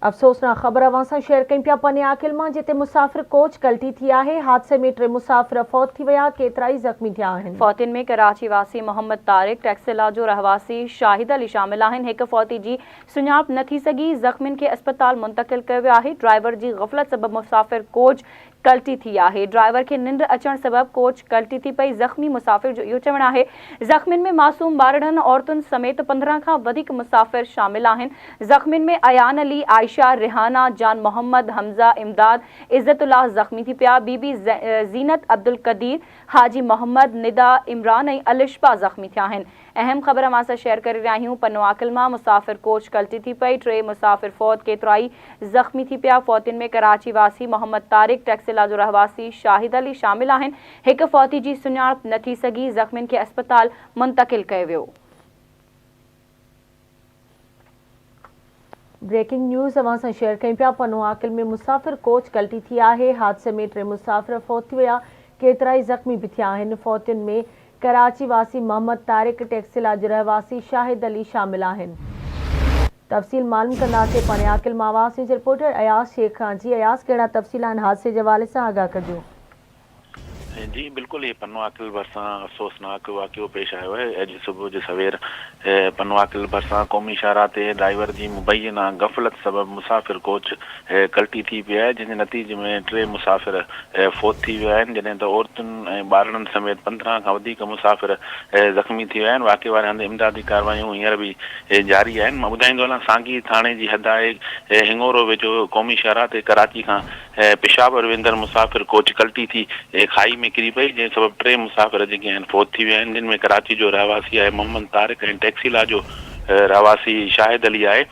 افسوسناڪ خبر اوهان سان شيئر ڪيون پيا پني عاقل مان جتي مسافر ڪوچ ڪلٽي ٿي آهي، حادثي ۾ ٽي مسافر فوت ٿي ويا، ڪيترائي زخمي ٿيا آهن. فوتين ۾ ڪراچي واسي محمد طارق، ٽيڪسلا جو رهواسي شاهد علي شامل آهن، هڪ فوتي جي سڃاڻپ نه ٿي سگهي، زخمين کي اسپتال منتقل ڪيو ويو آهي، ڊرائيور جي غفلت سبب مسافر ڪوچ ڪلٽي ٿي آهي، ڊرائيور کي ننڊ اچڻ سبب ڪوچ ڪلٽي ٿي پئي، زخمي مسافر جو اهو چوڻ آهي زخمين ۾ معصوم ٻارڙن، عورتن سميت 15 کان وڌيڪ مسافر شامل آهن، زخمين ۾ ايان علي، عائشه، ريحانه، جان محمد، حمزه، امداد، عزت الله زخمي ٿي پيا، بي بي زينت، عبدالقدير، حاجي محمد، ندا، عمران ۽ الشبا زخمي ٿيا آهن. اهم خبر اوهان سان شيئر ڪري رهيا آهيون پنو عاقل مان مسافر ڪوچ ڪلٽي ٿي پئي، ٽي مسافر فوت، ڪيترائي زخمي ٿي پيا، فوتين ۾ ڪراچي واسي محمد طارق، ٽيڪسلا جو رهواسي شاهد علي شامل آهن، هڪ فوتي جي سڃاڻپ نه ٿي سگهي، زخمين کي اسپتال منتقل ڪيو ويو. بريڪنگ نيوز اوهان سان شيئر ڪيون پيا پنو عاقل ۾ مسافر ڪوچ ڪلٽي ٿي آهي، حادثي ۾ ٽي مسافر فوت ٿي ويا، ڪيترائي زخمي به ٿيا آهن، فوتين ۾ ڪراچي واسي محمد طارق، ٽيڪسيلا جو رهواسي شاهد علي شامل آهن. تفصيل معلوم ڪنداسين پني عاقل مان آواز نيوز رپورٽر اياز شيخ کان جي اياز ڪهڙا تفصيل آهن حادثي جي حوالي سان آگاهه ڪجو. جي بلڪل هي پنوعاقل ڀرسان افسوسناڪ واقعو پيش آيو آهي اڄ صبح جو سوير پنوعاقل ڀرسان قومي شاهراهه تي ڊرائيور جي مبينا غفلت سبب مسافر ڪوچ ڪلٽي ٿي پئي آهي جنهن جي نتيجي ۾ ٽي مسافر فوت ٿي ويا آهن جڏهن ته عورتن ۽ ٻارڙن سميت 15 کان وڌيڪ مسافر زخمي ٿي ويا آهن واقعي واري هنڌ امدادي ڪارروايون هينئر به جاري آهن مان ٻڌائيندو هلان سانگي ٿاڻي جي حد آهي هنڱورو ويجهو قومي شاهراهه تي ڪراچي کان پشاور ويندڙ مسافر ڪوچ ڪلٽي ٿي کاهي ۾ ڪري پئي، جنهن سبب ٽي مسافر جيڪي آهن فوت ٿي ويا آهن، جن ۾ ڪراچي جو رهواسي آهي محمد طارق ۽ ٽيڪسيلا جو رهواسي شاهد علي آهي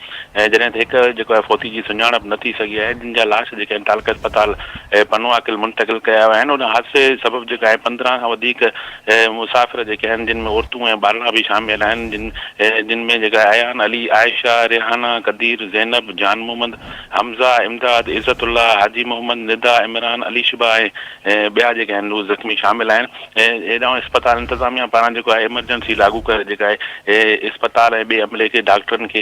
۽ جڏهن ته هڪ جيڪو آهي فوتي جي سڃاڻپ نه ٿي سگهي آهي، جن جا لاش جيڪي آهن تعلقه اسپتال پنوعاقل منتقل ڪيا ويا آهن، ان حادثي سبب جيڪا آهي 15 کان وڌيڪ مسافر جيڪي آهن جن ۾ عورتون ۽ ٻارڙا به شامل آهن، جن جن ۾ جيڪا ايان علي، عائشه، ريحانه، قدير، زينب، جان محمد، حمزه، امداد، عزت الله، حاجي محمد، ندا، عمران، علي شبا ۽ ٻيا جيڪي آهن اهي زخمي شامل آهن. هيڏانهن اسپتال انتظاميا پاران جيڪو آهي ايمرجنسي لاڳو ڪري جيڪا آهي اسپتال ۽ ٻئي عملي کي ڊاڪٽرن کي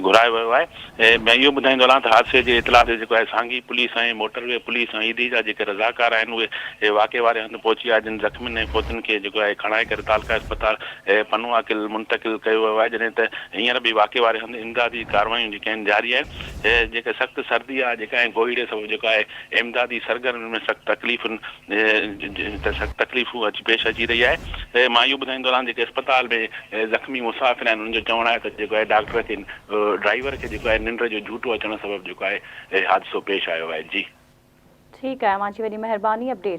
گهرايو ويو آهي. مان اهو ٻڌائيندو هلان ته حادثي جي اطلاع تي جيڪو آهي سانگي police ۽ motorway police ۽ Edhi جا جيڪي رضاڪار آهن اهي واقعي واري هنڌ پهچي ويا جن زخمين ۽ فوتين کي جيڪو آهي کڻائي ڪري تعلقه اسپتال پنوعاقل منتقل ڪيو ويو آهي جڏهن ته هينئر به واقعي واري هنڌ امدادي ڪارروايون جيڪي آهن جاري آهن. جيڪا سخت سردي آهي جيڪا ۽ ڪوهيڙي سبب جيڪو آهي امدادي سرگرمين ۾ سخت تڪليفن سخت تڪليفون اچي پيش اچي رهي آهي مان اهو ٻڌائيندو هلان جيڪي اسپتال ۾ زخمي مسافر آهن انهن جو چوڻ آهي ته جيڪو آهي ڊاڪٽر کي ڊرائيور کي جيڪو آهي ننڊ جو جهوٽو اچڻ سبب جيڪو آهي حادثو پيش آيو آهي جي. ٺيڪ آهي اوهان جي وڏي مهرباني اپڊيٽ.